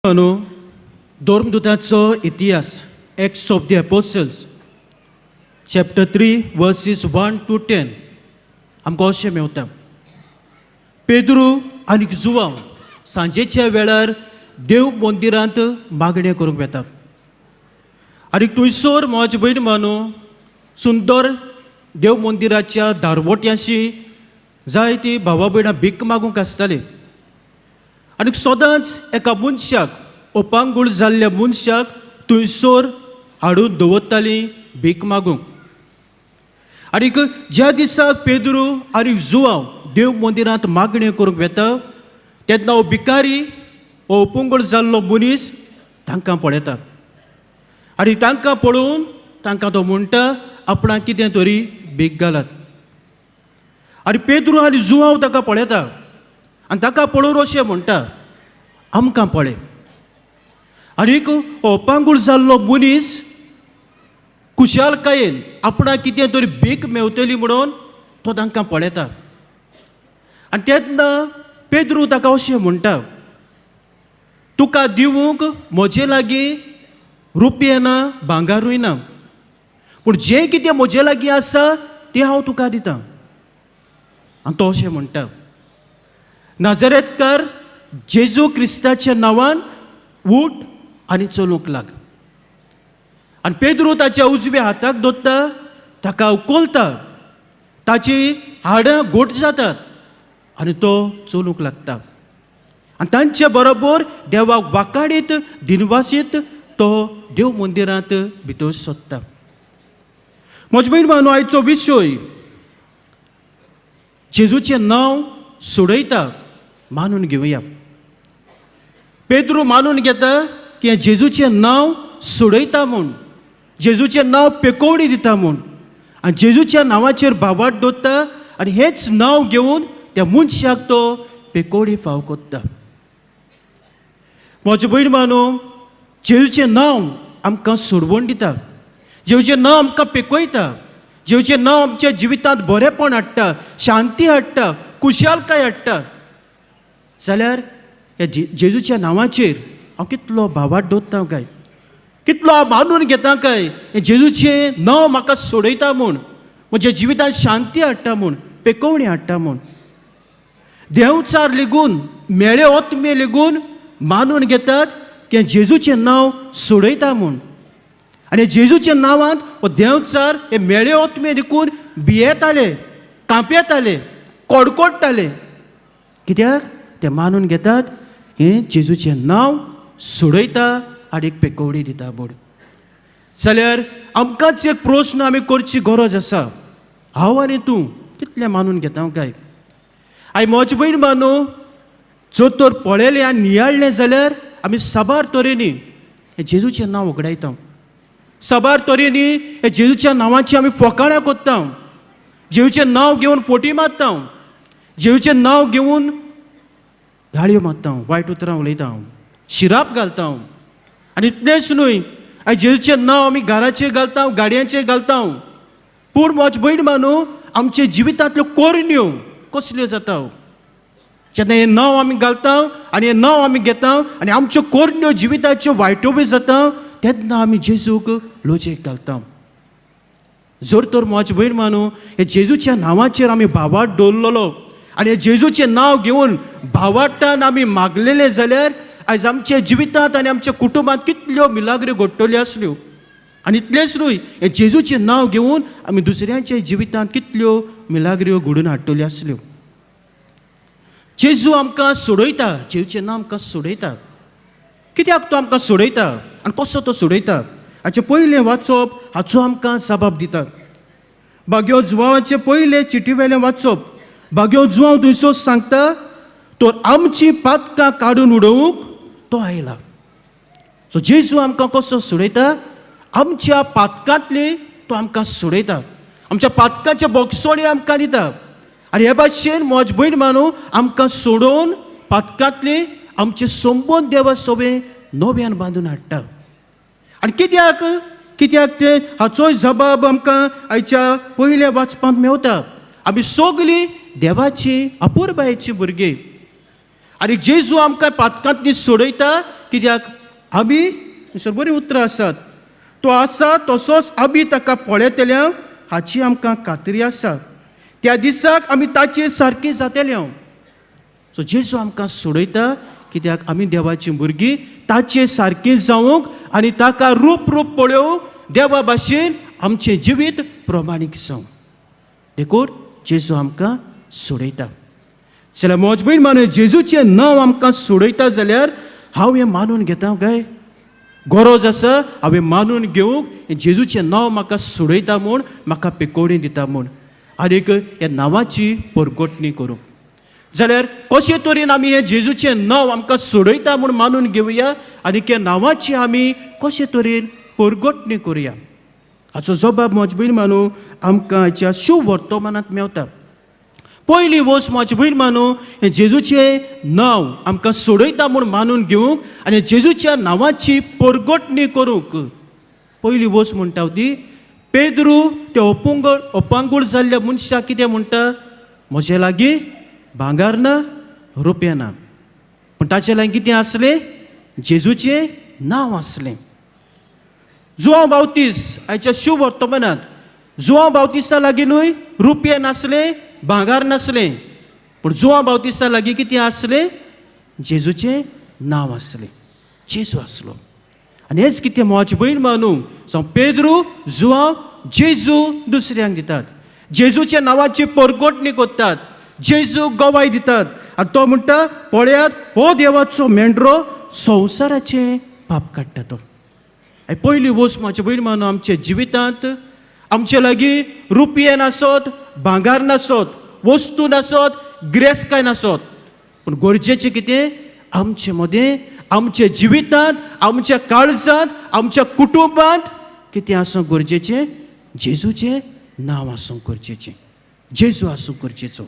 न्हू, धर्मदुताचो इतिहास, Acts of the Apostles, chapter 3, verses 1 to 10, आमकां अशें मेवता, पेद्रू आनी जुवांव सांजेच्या वेळार देव मंदिरांत मागणें करूंक वेता आनी थंयसर, म्हज भयण मानू, सुंदर देव मंदिराच्या दारवट्यांशी जायतीं भावा भयणां भीक मागूंक आसतालीं. आनी सदांच एका मनशाक, अपांगूळ जाल्ल्या मनशाक थंयसर हाडून दवरतालीं भीक मागूंक. आनीक ज्या दिसा पेद्रू आनी जुवांव देव मंदिरांत मागण्यो करूंक वेता, तेन्ना हो भिकारी, हो अपंगूळ जाल्लो मनीस तांकां पळयता आनी तांकां पळोवन तांकां तो म्हणटा, आपणाक कितें तरी भीक घालात. आनी पेद्रू आनी जुवांव ताका पळयता आनी ताका पळोवन अशें म्हणटा, आमकां पळय. आनीक हो अपांगूळ जाल्लो मनीस खुशालकायेन आपणाक कितें तरी भीक मेवतली म्हणून तो तांकां पळयता. आनी तेन्ना पेद्रू ताका अशें म्हणटा, तुका दिवूंक म्हजे लागीं रुपये ना, भांगारूय ना, पूण जें कितें म्हजे लागीं आसा तें हांव तुका दितां. आनी तो अशें म्हणटा, नाजरेतकार जेजू क्रिस्ताच्या नांवान उठ आनी चलूंक लाग. आनी पेद्रू ताच्या उजव्या हाताक दोत्ता, ताका उखलता, ताची हाडां घट जातात आनी तो चलूंक लागता. आनी तांचे बरोबर देवाक वाकाडीत, दिनवासीत तो देव मंदिरांत भितर सोदता. म्हजे भयण भावांनो, आयचो विशय, जेजूचें नांव सोडयता. मानून घेवया. पेद्रू मानून घेता की जेजूचें नांव सोडयता म्हूण, जेजूचें नांव पेकोवणी दिता म्हूण. आनी जेजूच्या नांवाचेर भावार्थ दवरता आनी हेच नांव घेवन त्या मनशाक तो पेकोवणी फाव कोत्ता. म्हजे भयण भावांनो, जेजूचें नांव आमकां सोडवण दिता, जेजूचें नांव आमकां पेकयता, जेजूचें नांव आमच्या जिवितांत बरेंपण हाडटा, शांती हाडटा, खुशालकाय हाडटा. जाल्यार ह्या जेजूच्या नांवाचेर हांव कितलो भावार्थ दवरता काय? कितलो हांव मानून घेता काय, हें जेजूचें नांव म्हाका सोडयता म्हूण, म्हज्या जिवितांत शांती हाडटा म्हूण, पेकोवणी हाडटा म्हूण? देंवचार लेगून, मेळे ओतमे लेगून मानून घेतात की जेजूचें नांव सोडयता म्हूण. आनी जेजूच्या नांवांत हो देंवचार, हे मेळे ओतमे देखून भियेताले, कांपेताले, कडकडटाले. कित्याक? ते मानून घेतात हें जेजूचें नांव सोडयता आनी एक पेकोवणी दिता म्हूण. जाल्यार आमकांच एक प्रस्न आमी करची गरज आसा, हांव आनी तूं कितलें मानून घेता काय? आनी म्हजे भयण भावांनो, जर तर पळयलें आनी नियाळ्ळें जाल्यार आमी साबार तरेनी हें जेजूचें नांव उगडायता. साबार तरेनी हे जेजूच्या नांवाची आमी फोकाणां कोत्ता. जेजूचें नांव घेवन फोटी मारता, जेजूचें नांव घेवन गाळयो मारता, वायट उतरां उलयता, शिराप घालता. आनी इतलेंच न्हय, आनी जेजूचें नांव आमी घराचेर घालता, गाडयांचेर घालता. पूण म्हज भयण भावांनो, आमच्या जिवितांतल्यो कोरण्यो कसल्यो जाता? जेन्ना हें नांव आमी घालता आनी हें नांव आमी घेता आनी आमच्यो कोरण्यो जिविताच्यो वायट्यो बी जाता, तेन्ना आमी जेजूक लजेक घालता. जर तर, म्हज भयण भावांनो, हे जेजूच्या नांवाचेर आमी भावार्थ दवरलेलो आनी हे जेजूचें नांव घेवन भावार्थान आमी मागलेले जाल्यार आयज आमच्या जिवितांत आनी आमच्या कुटुंबांत कितल्यो मिलाग्री घडटल्यो आसल्यो. आनी इतलेंच न्हय, हे जेजूचें नांव घेवन आमी दुसऱ्यांच्या जिवितांत कितल्यो मिलाग्र्यो घडून हाडटल्यो आसल्यो. जेजू आमकां सोडयता. जेजूचें नांव आमकां सोडयता. कित्याक तो आमकां सोडयता आनी कसो तो सोडयता, हाचें पयलें वाचप हाचो आमकां जबाब दिता. भाग्यो जुवांवाचे पयले चिटी वेलें वाचप. भाग्यो जुवांव थंयसर सांगता, तर आमची पातकां काडून उडोवंक तो आयला. सो जेजू आमकां कसो सोडयता? आमच्या पातकांतली तो आमकां सोडयता, आमच्या पातकांचे बोगसोणी आमकां दिता. आनी हे भाशेन, म्हज भयण भावांनो, आमकां सोडोवन पातकांतली आमचे संबंद देवा सोबें नव्यान बांदून हाडटा. आनी कित्याक, कित्याक ते, हाचोय जबाब आमकां आयच्या पयल्या वाचपांत मेवता. आमी सगळीं देवाची अपुरबायेची भुरगीं आनी जेजू आमकां पातकांतली सोडयता. कित्याक? कित्याक आमी थंयसर बरीं उतरां आसात, तो आसा तसोच आमी ताका पळयतले हाची आमकां खात्री आसा. त्या दिसाक आमी ताचे सारके जातले. सो जेजू आमकां सोडयता कित्याक आमी देवाची भुरगीं ताचे सारकें जावंक आनी ताका रूप रूप पळोवंक देवा भाशेन आमचें जिवीत प्रमाणीक जावं. देखून जेजू आमकां सोडयता. जाल्यार म्हज भयण मानून जेजूचें नांव आमकां सोडयता जाल्यार हांव हें मानून घेता काय? गरज आसा हांवें मानून घेवंक जेजूचें नांव म्हाका सोडयता म्हूण, म्हाका पेकोवणी दिता म्हूण, आनीक ह्या नांवाची परगटणी करूंक. जाल्यार कशे तरेन आमी हें जेजूचें नांव आमकां सोडयता म्हूण मानून घेवया आनी ह्या नांवाची आमी कशे तरेन परगटणी करुया हाचो जबाब म्हज भयण मानू आमकां हाच्या शुभ वर्तमानांत मेवता. पयली वस्त म्हजी भयण मानू हें जेजूचें नांव आमकां सोडयता म्हूण मानून घेवंक आनी जेजूच्या नांवाची परगटणी करूंक पयली वस्त म्हणटा ती पेद्रू त्या अपंगळ अपांगूळ जाल्ल्या मनशाक कितें म्हणटा, म्हजे लागीं भांगर ना रुपया ना, पूण ताचे लागीं कितें आसलें? जेजूचें नांव आसलें. जुवांव बावतीस आयच्या शुभ वर्तमानांत जुवांव बावतिस्ता लागीं न्हय रुपया नासलें, भांगर नासलें, पूण जुवांव बावतिस्ता लागीं कितें आसलें? जेजूचें नांव आसलें, जेजू आसलो. आनी हेच कितें म्हजी भयण मानू जावं पेद्रू जुवांव जेजू दुसऱ्यांक दितात, जेजूच्या नांवाची परगटणी करतात, जेजू गवाय दितात. आनी तो म्हणटा पळयात हो देवाचो मेंढरो संवसाराचें पाप काडटा तो. आनी पयली वस्त म्हजी भयण मानू आमच्या जिवितांत आमचे लागीं रुपये नासत, भांगर नासत, वस्तू नासत, गिरेस्तकाय नासत, पूण गरजेचें कितें? आमचे मदें, आमच्या जिवितांत, आमच्या काळजांत, आमच्या कुटुंबांत कितें आसूंक गरजेचें? जेजूचें नांव आसूंक गरजेचें, जेजू आसूंक गरजेचो.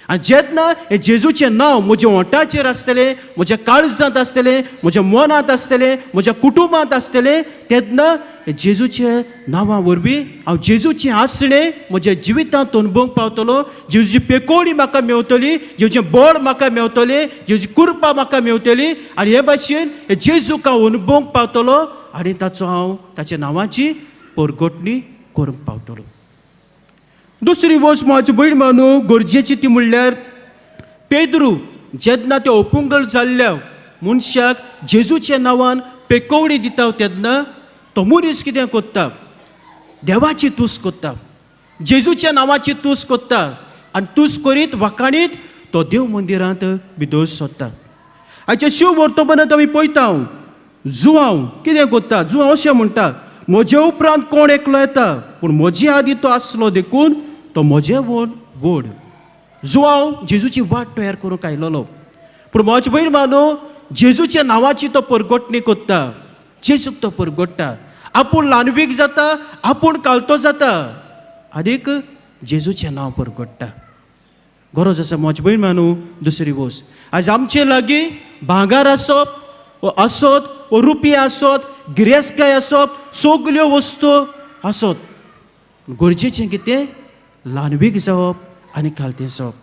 आनी जेन्ना हें जेजूचें नांव म्हज्या ओंठाचेर आसतलें, म्हज्या काळजांत आसतलें, म्हज्या मनांत आसतलें, म्हज्या कुटुंबांत आसतलें, तेन्ना हें जेजूच्या नांवा वरवीं हांव जेजूचें आसणें म्हज्या जिवितांत अणभवंक पावतलो. जेजूची पेकोवणी म्हाका मेवतली, जेजूचें बळ म्हाका मेवतलें, जेजूची कृपा म्हाका मेवतली आनी हे भाशेन हे जेजूक हांव अणभवंक पावतलो आनी ताचो हांव ताच्या नांवाची परगटणी करूंक पावतलो. दुसरी वस्त म्हजी भयण मानू गरजेची ती म्हणल्यार पेद्रू जेन्ना त्या अपंगळ जाल्ल्या मनशाक जेजूच्या नांवान पेकोवणी दिता तेन्ना तो मनीस कितें करता? देवाची तूस करता, जेजूच्या नांवाची तूस करता आनी तूस करीत वाखाणीत तो देव मंदिरांत भितर सोदता. हाच्या शिव वर्तमानांत आमी पळयता जुवांव कितें करता? जुवांव अशें म्हणटा, म्हजे उपरांत कोण एकलो येता पूण म्हजे आदीं तो आसलो देखून तो म्हजे व्हड व्हड. जुवांव जेजूची वाट तयार करूंक आयलोलो, पूण म्हजे भयण मानू जेजूच्या नांवाची तो परगटणी करता, जेजूक तो परगट्टा, आपूण ल्हानवीक जाता, आपूण कालतो जाता आनीक जेजूचें नांव परगट्टा. गरज आसा म्हजे भयण मानू दुसरी वस्त आयज आमचे लागीं भांगर आसप वो आसत वो रुपया आसत, गिरेस्तकाय आसप, सगल्यो वस्तू आसत, गरजेचें कितें? ल्हानवीक जावप आनी खालतें जावप.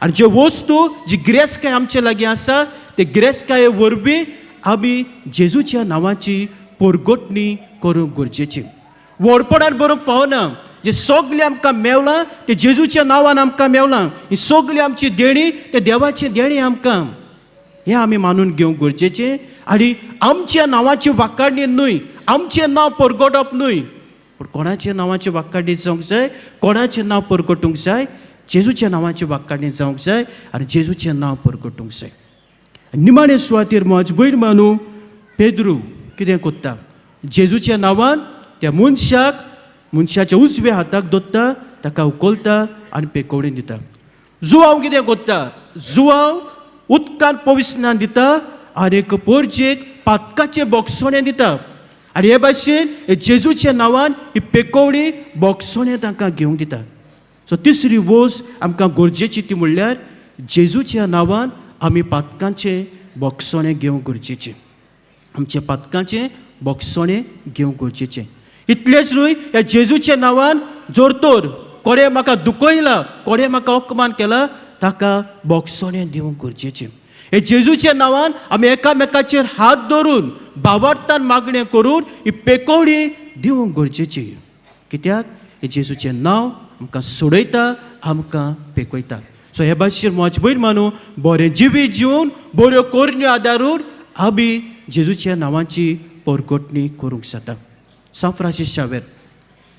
आनी ज्यो वस्तू जी गिरेस्तकाय आमचे लागीं आसा ते गिरेस्तकाये वरवीं आमी जेजूच्या नांवाची परगटणी करूंक गरजेची. व्हडपणान बरोवंक फावना, जे सगळें आमकां मेवलां तें जेजूच्या नांवान आमकां मेवलां, ही सगळी आमची देणी ते देवाची देणी आमकां, हें आमी मानून घेवंक गरजेचें. आनी आमच्या नांवाची वाखाणणी न्हय, आमचें नांव परगटप न्हय, पूण कोणाच्या नांवाची वाखाणणी जावंक जाय, कोणाचें नांव परगटूंक जाय? जेजूच्या नांवाची वाखाणणी जावंक जाय आनी जेजूचें नांव परगटूंक जाय. निमाणे सुवातेर म्हज भयण मानू पेद्रू कितें करता? जेजूच्या नांवान त्या मनशाक मनशाच्या उजव्या हाताक दोत्ता, ताका उखलता आनी पेकोवणी दिता. जुवांव कितें करता? जुवांव उदकान पविस्नान दिता आनी एक पोरजेक पातकाचें बोगसणें दिता आनी हे भाशेन हे जेजूच्या नांवान ही पेकोवणी बोगसणें तांकां घेवंक दिता. सो तिसरी वस्त आमकां गरजेची ती म्हणल्यार जेजूच्या नांवान आमी पातकांचें बोगसणें घेवंक गरजेचें, आमच्या पातकांचें बोगसणें घेवंक गरजेचें. इतलेंच न्हय, ह्या जेजूच्या नांवान जर तर कोणें म्हाका दुखयला, कोणें म्हाका अपमान केला, ताका बोगसणें दिवंक गरजेचें. हे जेजूच्या नांवान आमी एकामेकाचेर हात धरून भावार्थान मागणें करून ही पेकोवणी दिवंक गरजेची. कित्याक हे जेजूचें नांव आमकां सोडयता, आमकां पेकयता. सो हे भाशेन म्हज भयण मानू बरें जिवीत जिवन बऱ्यो करण्यो आदारून आमी जेजूच्या नांवाची परगटणी करूंक जाता. सांत फ्रांसीस शावेर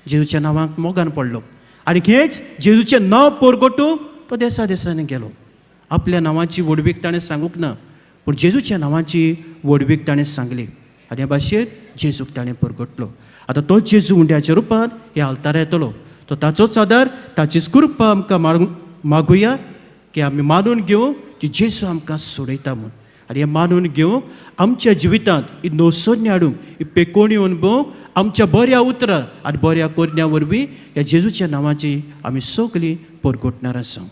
जेजूच्या नांवाक मोगान पडलो आनी हेंच जेजूचें नांव परगटूंक तो देसा देसांनी गेलो. आपल्या नांवाची व्हडवीक ताणें सांगूंक ना, पूण जेजूच्या नांवाची व्हडवीक ताणें सांगली आनी हे भाशेन जेजूक ताणें परगटलो. आतां तो जेजू उंड्याच्या रुपान ह्या आल्तार येतलो. तो ताचोच आदार, ताचीच कृपा आमकां मागुया की आमी मानून घेवंक की जेजू आमकां सोडयता म्हूण. आनी हें मानून घेवंक आमच्या जिवितांत ही नवसोन्य हाडूंक, ही पेकोणी अणभवूंक आमच्या बऱ्या उतरां आनी बऱ्या करण्या वरवीं ह्या जेजूच्या नांवाची आमी सगळीं परगटणार आसा.